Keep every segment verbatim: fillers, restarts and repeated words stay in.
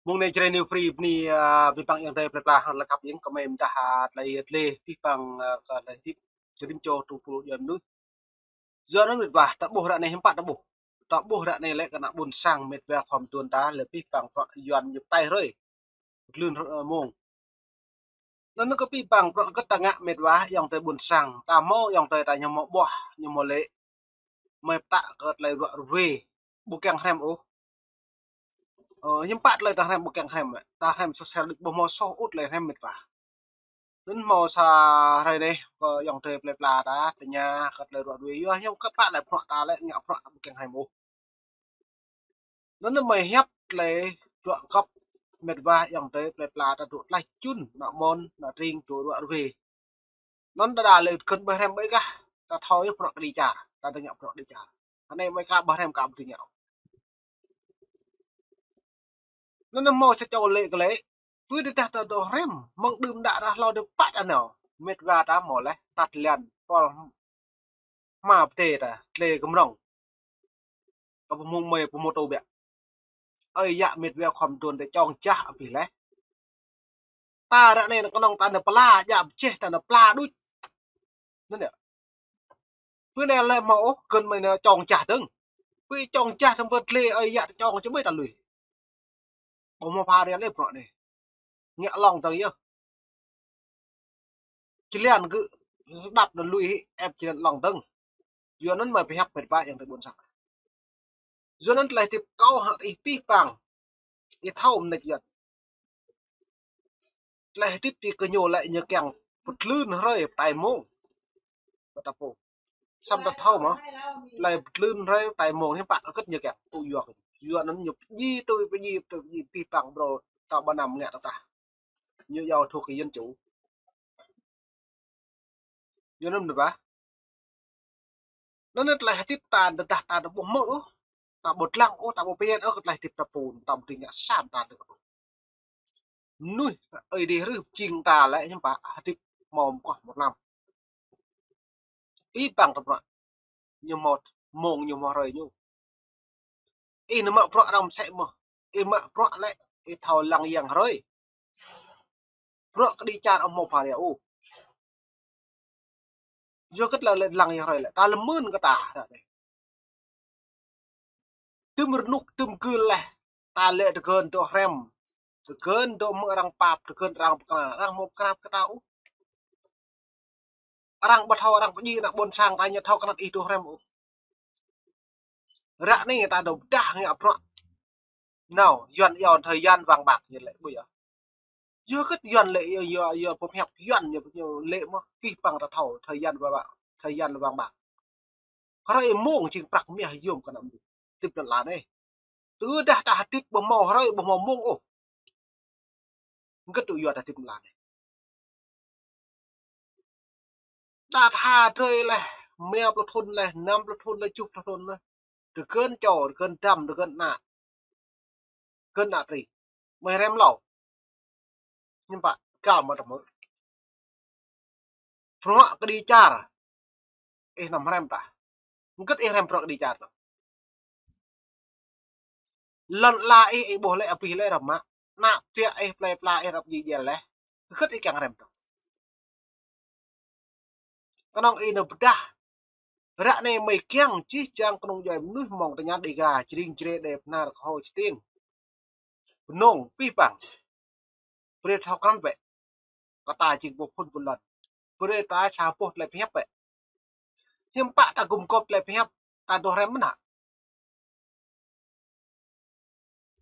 Mông anai Jrai New Free bơni, a, abih bang ayŏng adơi plơi pla hăng lăp kăp ing kơmơi mơdah, a, tơlơi yơh tơlơi abih bang, a, kơ tơlơi hơdip jơrim čô tơpul djuai mơnuih. Yua anŭn mĕt wa, ta ƀuh ră anai hiư̆m pă ta ƀuh. Ta ƀuh ră anai lĕ kơ ană ƀôn sang mĕt wa khŏm tuan ta lĕ abih bang pơ Yuan ñu pơtai hrơi. Pơtlưn hrơi, ơ, mông. Anŭn kơ abih bang prŏ kơ ta ngă mĕt wa ayŏng adơi ƀôn sang. Ta hmâo ayŏng adơi ta ñu hmâo ƀuh, ñu hmâo lĕ. Mơi pơtă kơ tơlơi ruă ruê. Ƀu kiăng hrăm ôh. Ơ, hiư̆m pă tơlơi ta hrăm ƀu kiăng hrăm lĕ. Ta hrăm soh sel đôč ƀu hmâo soh ôh tơlơi hrăm mĕt wa. Anŭn hmâo sa hrơi anai, kơ ayŏng adơi plơi pla ta, tơña kơ tơlơi ruă ruê. Yua hiư̆m kơ pă lĕ prŏ ta lĕ, ngă prŏ ta ƀu kiăng hrăm ôh. Anŭn mơi hiăp tơlơi dŏ kăp mĕt wa ayŏng adơi plơi pla ta dŏ tlaih čun, ană mơ̆n, ană tring dŏ ruă ruê. Anŭn đơđa lĕ kơ̆n ƀu hrăm ƀơi gah, ta thâo yơh prŏ kơđi čar, ta tơña prŏ kơđi čar. Anai mơi ka ƀu hrăm ka ƀu tơña. Anŭn hmâo sa čô lĕ kơ lĕ, pui tơdah ta dŏ hrăm, mơ̆ng đưm đă rah hlâo dơ̆ pă ta nao, mĕt wa ta hmâo leh, ta tơlan, pol hma pơtê ta, tlê kơmrŏng. Kơ pơmông mơi pơmông tô biă. Ơi yă mĕt wa khŏm tuan ta čong jah abih leh. Ta ră anai kơnơ̆ng ta nao pla, djă pơjeh ta nao pla đôč. Anŭn yơh. Pui anai lĕ hmâo ôh, kơ̆n mơi nao čong jah dơ̆ng. Pui čong jah dơ̆ng pơ tlê ơi yă ta čong čơmơi ta lui. Ƀu hmâo pha rial lĕ prŏ anai. Ngă lŏng dơ̆ng yơh. Čơlian gơ̆ hơđăp anŭn lui hĭ, ĕp čơlian lŏng dơ̆ng. Yua anŭn mơi pơhiăp mĕt wa ayŏng adơi ƀôn sang. Yua anŭn tơlơi hơdip kâo hăng ih abih bang. Ih thâo mơneč yơh. Tơlơi hơdip ih kơ ñu lĕ ñu kiăng pơtlưn hrơi pơtai mông. Pơtapô. Samơ̆ ta thâo mơ̆. Tơlơi pơtlưn hrơi pơtai mông hiư̆m pă kơ kơ̆t ñu kiăng. Tŭ yua kơ. Yua anŭn ñu pơdjai tui pơdjai tui pơdjai abih bang brô ta ƀu năm ngă ta tah. Ñu yua thuh kơ Yuan ču. Yua anŭn mĕt wa. Anŭn tơlơi hơdip ta tơdah ta ƀu hmư̆ ôh, ta ƀu lăng ôh, ta ƀu pơhiăp ôh kơ tơlơi hơdip ta pun, ta ƀu tơña sam ta tơ̆. Mơnuih Ơi Adai hrih pơjing ta lĕ hiư̆m pă hơdip hmâo mơguah mơnam. Abih bang ta prŏ. Ñu hmâo mông ñu hmâo hrơi ñu. Ih nao mă prŏ arăng mơsĕ mơ̆. Ih mă prŏ lĕ, ih thâo lăng yang hrơi. Prŏ kơđi čar ƀu hmâo pha rial ôh. Yua kơ tơlơi lăng yang hrơi lĕ, ta lơmưn kơ ta ră anai. Tơm rơnŭk, tơm gưl leh, ta lĕ tơgơ̆n dŏ hrăm. Tơgơ̆n dŏ mơ̆ng arăng pap, tơgơ̆n arăng pơkra, arăng hmâo pơkra kơ ta ôh. Arăng ƀu thâo, arăng pơdjai ană ƀôn sang ta ñu thâo kơnăl ih dŏ hrăm ôh. Ră anai ta dŏ pơdah ngă prŏ. Nao, Yuan iâu thời gian vàng bạc ñu lĕ ƀu yơh. Yua kơ Yuan lĕ yua, yua, yua pơhiăp Yuan ñu, ñu lĕ mơ̆, abih bang ta thâo thời gian vàng bạc, thời gian vàng bạc. Hrơi mông jing prăk mah yôm kơ ană mơnuih. Hơdip lŏn ala anai. Tơdah ta hơdip ƀu hmâo hrơi ƀu hmâo mông ôh. Hơget tŭ yua ta hơdip lŏn ala anai. Ta tha drơi leh, rơma pluh thŭn leh, năm pluh thŭn leh, tơjuh pluh thŭn leh. Tơgơ̆n čô, tơgơ̆n dăm, tơgơ̆n ană. Tơgơ̆n ană tring. Mơi hrăm hlâo. Hiư̆m pă, kâo mă tơmơ̆. Prŏ kơđi čar. Ih năm hrăm tah. Hơget ih hrăm prŏ kơđi čar tah. Lŏn ala ih, ih ƀuh lĕ abih lĕ răm mă. Ană piă ih plơi pla ih răm djai djel leh. Hơget ih kiăng hrăm tah. Kơnơ̆ng ih nao pơdah. Ră anai mơi kiăng jih jang kơnung djuai mơnuih mơ̆ng tơña Đêga, Jring, Jrai, Đê, Bahnar, Kơho, Stiêng. Bơnông, abih bang. Brơi thâo krăn bĕ. Kơ ta jing pô phun pô lŏn. Brơi ta sa boh tơlơi pơhiăp bĕ. Hiư̆m pă ta gum gôp tơlơi pơhiăp, ta dŏ hrăm mơ̆n hă?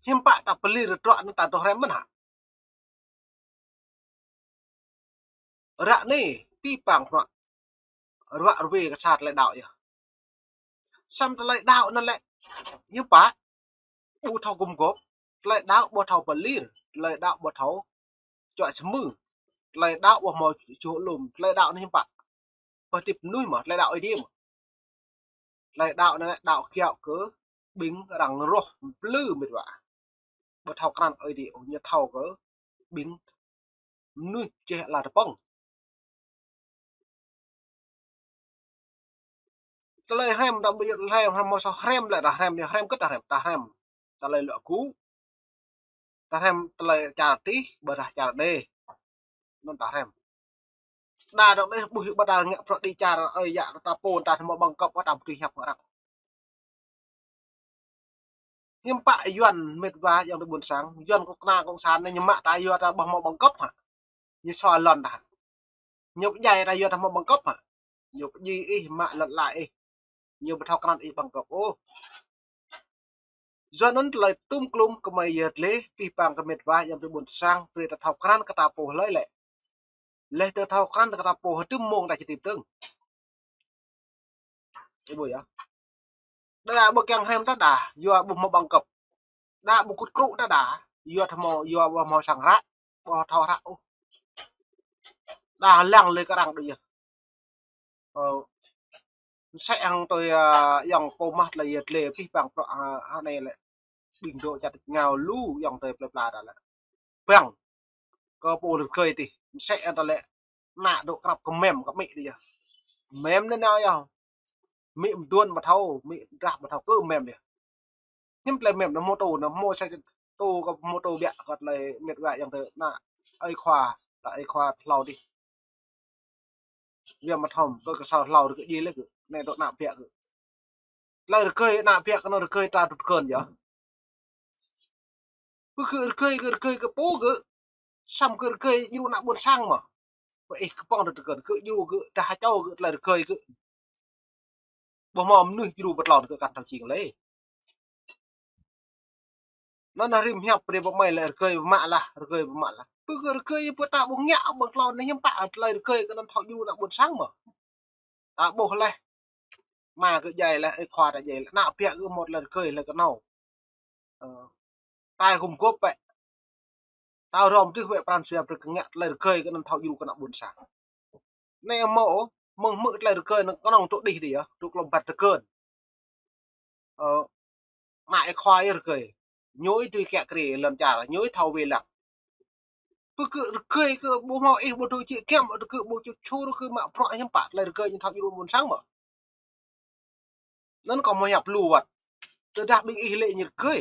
Hiư̆m pă ta pơlir rơtrŏ anŭn ta dŏ hrăm mơ̆n hă? Ră anai, abih bang prŏ. Ruă ruê kơ sa tơlơi đaŏ yơh. Samơ̆ tơlơi đaŏ anŭn lĕ. Hiư̆m pă. Ƀu thâo gum gôp. Tơlơi đaŏ ƀu thâo pơlir. Tơlơi đaŏ ƀu thâo čuă čơmư̆. Tơlơi đaŏ ƀu hmâo čuh lŏm. Tơlơi đaŏ anai hiư̆m pă. Pơhơdip mơnuih mơ̆. Tơlơi đaŏ Ơi Adai mơ̆. Tơlơi đaŏ anai lĕ đaŏ kiaŏ kơ ƀing arăng rŏh plư mĕt wa. Ƀu thâo krăn Ơi Adai ôh, ñu thâo kơ ƀing mơnuih čeh ala tơpơ̆ng. Tơlơi hrăm, ta ƀu djơ̆ tơlơi hrăm, hrăm mơ̆ soh hrăm lĕ, ta hrăm, ñu hrăm kơ ta hrăm, ta hrăm. Tơlơi luă gŭ. Ta hrăm tơlơi čar tih, ƀôdah čar anai. Anŭn ta hrăm. Đa dŏ leh ƀuh ƀôdah ngă prŏ đi čar, ơi, yă, ta pô, ta hmâo bằng cấp, ta ƀu tui hiăp ngă răk. Hiư̆m pă Yuan mĕt wa ayŏng adơi ƀôn sang, Yuan kơ kơna cộng sản anai ñu mă ta yua ta ƀu hmâo bằng cấp hă? Ñu sua lŏn ta hă? Ñu pơdjai ta yua ta hmâo bằng cấp hă? Ñu pơdjai ih mă lŏn ala ih. Ñu ƀu thâo krăn ih bằng cấp ôh. Yua anŭn tơlơi tum klum kơmơi yơh dleh, pih pang kơ mĕt wa ayŏng adơi ƀôn sang, brơi ta thâo krăn kơ ta pô hlơi lĕ. Leh ta thâo krăn kơ ta pô hơdôm mông ta či tĭp tơ̆ng. Ih ƀuh yơh. Đa ƀu kiăng hrăm ta đa, yua ƀu hmâo bằng cấp. Đa ƀu kŭt krŭ ta đa, yua ta hmâo, yua ƀu hmâo sang hră, ƀu thâo hră ôh. Đa lăng lĕ kơ arăng đôč yơh. Ơ, mơsĕ hăng tui, ơ, ayŏng pô mă tơlơi yơh dleh pih pang prŏ, ơ, anai lĕ. Ƀing dŏ čar ngao lu ayŏng adơi plơi pla ta lĕ. Bang. Kơ pô rơgơi tih. Mơsĕ ta lĕ. Ană dŏ krăp kơ mem kơ amĭ tih yơh. Mem anai nao yơh. Amĭ mơduôn ƀu thâo, amĭ drah ƀu thâo kơ mem yơh. Hiư̆m tơlơi mem anŭn hmâo tô, anŭn hmâo sa tô kơ hmâo tô biă kơ tơlơi mĕt wa ayŏng adơi ană ơi khua, ta ơi khua hlâo tih. Biă mă thom, kơ kơ sa hlâo rơgơi djai lĕ kơ, anai dŏ ană biă kơ. Tơlơi rơgơi ană biă kơ anŭn rơgơi ta tŭ tơkơn yơh. Pơ kơ rơgơi kơ rơgơi kơ pô kơ. Samơ̆ kơ rơgơi djru ană ƀôn sang mơ̆. Pơ ih kơpŏng tŭ tơkơn kơ djru kơ dah čô kơ tơlơi rơgơi kơ. Ƀu hmâo mơnuih djru pơtlon kơ kăn thâo jing lĕ. Anŭn rĭm hiăp brơi pơmai lĕ rơgơi pơmă lah, rơgơi pơmă lah. Pơ kơ rơgơi pơ ta ƀu ngă ƀơ̆ng tlon anai hiư̆m pă tơlơi rơgơi kơ anŭn thâo djru ană ƀôn sang mơ̆. Ta ƀuh leh. Ama kơ djai leh, ơi khua ta djai leh. Ană biă kơ hmâo tơlơi rơgơi leh kơ nao. Ơ. Ta gum gôp bĕ. Ta hrŏm tih wĕ pran jua brơi kơ ngă tơlơi rơgơi kơ anŭn thâo djru kơ ană ƀôn sang. Anai hmâo, mơ̆ng hmư̆ tơlơi rơgơi anŭn kơnơ̆ng tŭ đih dih yơh, tŭ klom ƀăt tơkơn. Ơ, ană ơi khua ih rơgơi. Ñu ih tui kiă kriê lŏn čar, ñu ih thâo wai lăng. Pơ kơ rơgơi kơ ƀu hmâo ih ƀu tui či kiăm, ƀu tui kơ ƀu ču čur kơ mă prŏ hiư̆m pă tơlơi rơgơi ñu thâo djru ƀôn sang mơ̆. Anŭn kâo hmâo hiăp lu wơ̆t. Tơdah ƀing ih lĕ ñu rơgơi.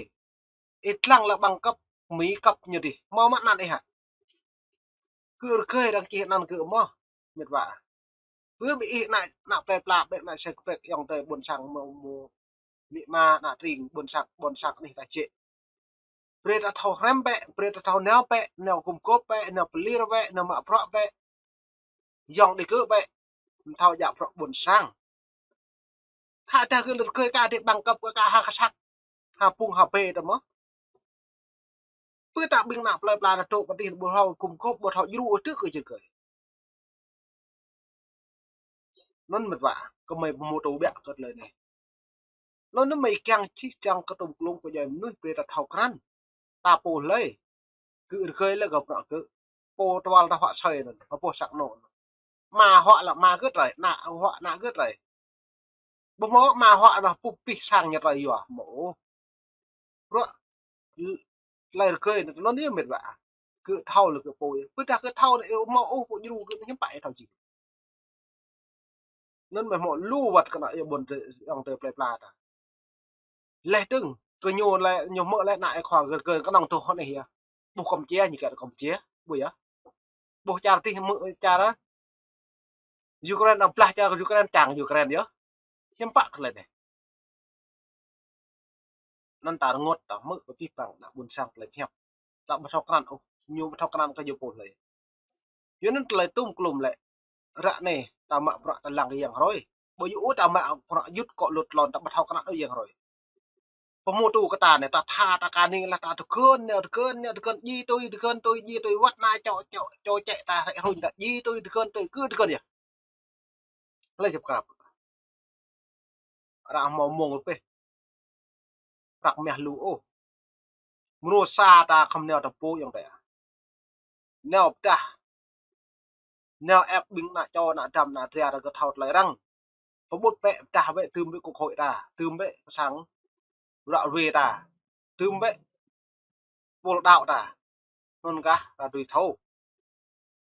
Ih lăng lĕ bằng cấp Mi cấp ñu dih. Hmâo mă anăn ih hă. Kơ rơgơi arăng čih anăn kơ mơ̆. Mĕt wa. Pơ ƀing ih ană, ană plơi pla, ƀing ană sai kơprek ayŏng adơi ƀôn sang mơ̆, mơ̆. Amĭ ama ană tring ƀôn sang, ƀôn sang anih ta jĕ. Brơi ta thâo hrăm bĕ, brơi ta thâo nao bĕ, nao gum gôp bĕ, nao pơlir bĕ, nao mă prŏ bĕ. Yŏng đĭ kơ bĕ, thâo djă prŏ ƀôn sang. Khă dah kơ rơgơi kơ dih bằng cấp kơ kơ ha kơ săk. Ha pŭng ha bê ta mơ̆. Pơ ta ƀing ană plơi pla ta dŏ pơ dih ƀu thâo gum gôp ƀu thâo djru ôh tơ kơ jơr kơ. Anŭn mĕt wa, kơmơi pơhmutu biă kơ tơlơi anai. Anŭn mơi kiăng čih čang kơ tŭm klŭng kơ djai mơnuih brơi ta thâo krăn. Ta pô hlơi. Kơ rơgơi lĕ gơ̆ prŏ kơ. Pô tual ta huă sơi anŭn, pô săk anŭn. Ama huă lĕ ama kơ tơlơi, ană huă ană kơ tơlơi. Ƀu hmâo ama huă anŭn pŭp pih sang ñu tơlơi yua, hmâo. Prŏ tơlơi rơgơi anŭn yơh mĕt wa. Kơ thâo lĕ kơ pô yơh. Pơ dah kơ thâo anŭn yơh hmâo ôh pô djru kơ anŭn hiư̆m pă ih thâo jing. Anŭn mơi hmâo lu wơ̆t kơ ană yơh ƀôn ayŏng adơi plơi pla ta. Leh dơ̆ng, kơ ñu lĕ, ñu hmư̆ lĕ ană ơi khua rơgơi kơnơ̆ng tŭ hŏn ih yơh. Ƀuh Kampuchia, ñu kiăng Kampuchia, ƀuh yơh. Ƀuh čar tih hmư̆ čar, Ukraine anŭn blah čar Ukraine čang Ukraine yơh. Hiư̆m pă kơ tơlơi anai. Anŭn ta rơngot ta hmư̆ pơ pih pang ană ƀôn sang tơlơi hiăp. Ta ƀu thâo krăn ôh, ñu ƀu thâo krăn kơ ñu pô hlơi. Yua anŭn tơlơi tŭm klŭm lĕ. Ră anai, ta mă prŏ ta lăng kơ yang hrơi. Ƀu djơ̆ ôh ta mă prŏ jut kơ lŏn tlôn ta ƀu thâo krăn ôh yang hrơi. Pơhmutu kơ ta anai, ta tha, ta kơning lah ta tơkơn, nao tơkơn, nao tơkơn, djai tui, tơkơn tui, djai tui, wơ̆t anai čô, čô, čô čĕ ta hrĕ hrŭnh ta, djai tui, tơkơn tui, kơ tơkơn yơh. Hlơi jăp krăp. Arăng hmâo mông rơpeh. Prăk mah lu ôh. Mơnuih sa ta khŏm nao ta pô ayŏng adơi. Nao pơdah. Nao ĕp ƀing ană čô, ană dăm, ană dra ta kơ thâo tơlơi arăng. Pơƀut bĕ, pơdah bĕ, tơm bĕ kơ khôi ta. Tơm bĕ kơ sang ră ruai ta. Tơm bĕ pôl đaŏ ta. Anŭn kah ta dưi thâo.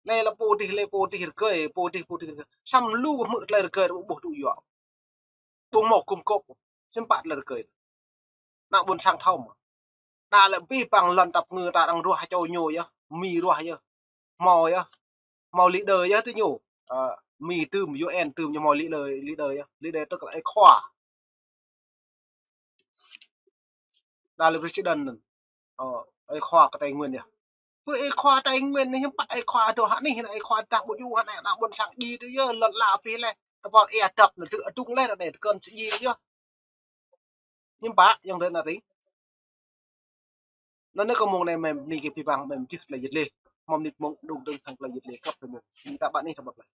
Anai lĕ pô dih, lĕ pô dih rơgơi, pô dih, pô dih rơgơi. Samơ̆ lu hmư̆ tơlơi rơgơi ƀu ƀuh tŭ yua. Ƀu hmâo gum gôp. Hiư̆m pă tơlơi rơgơi. Ană ƀôn sang thâo mơ̆. Đa lĕ abih bang lŏn tơnah ngư ta đang ruah čô ñu yơh, Mi ruah yơh. Hmâo yơh. Hmâo leader yơh tơ ñu. Ơ, Mi tơm, U N tơm ñu hmâo leader, leader yơh. Leader tức là ơi khua. Đa lĕ president anŭn. Ơ, ơi khua kơ Tây Nguyên yơh. Pơ ơi khua Tây Nguyên anai hiư̆m pă ơi khua dŏ hă anai, ơi khua dah ƀu djru hă anai, ană ƀôn sang djai tơ yơh, lŏn la abih leh. Tơpul ia dăp anŭn tơ adung leh anai, tơkơn sơdjai tơ yơh. Hiư̆m pă, yang dơ̆ anai ri. Anŭn anai kơ mông anai mơ̆n, bơni kơ abih bang mơ̆n jih tơlơi yit leh. Mơ̆n nit mông đung dơ̆ng hăng tơlơi yit leh kăp tơ mơ̆n. Ni ta ƀă anai ta ƀă leh.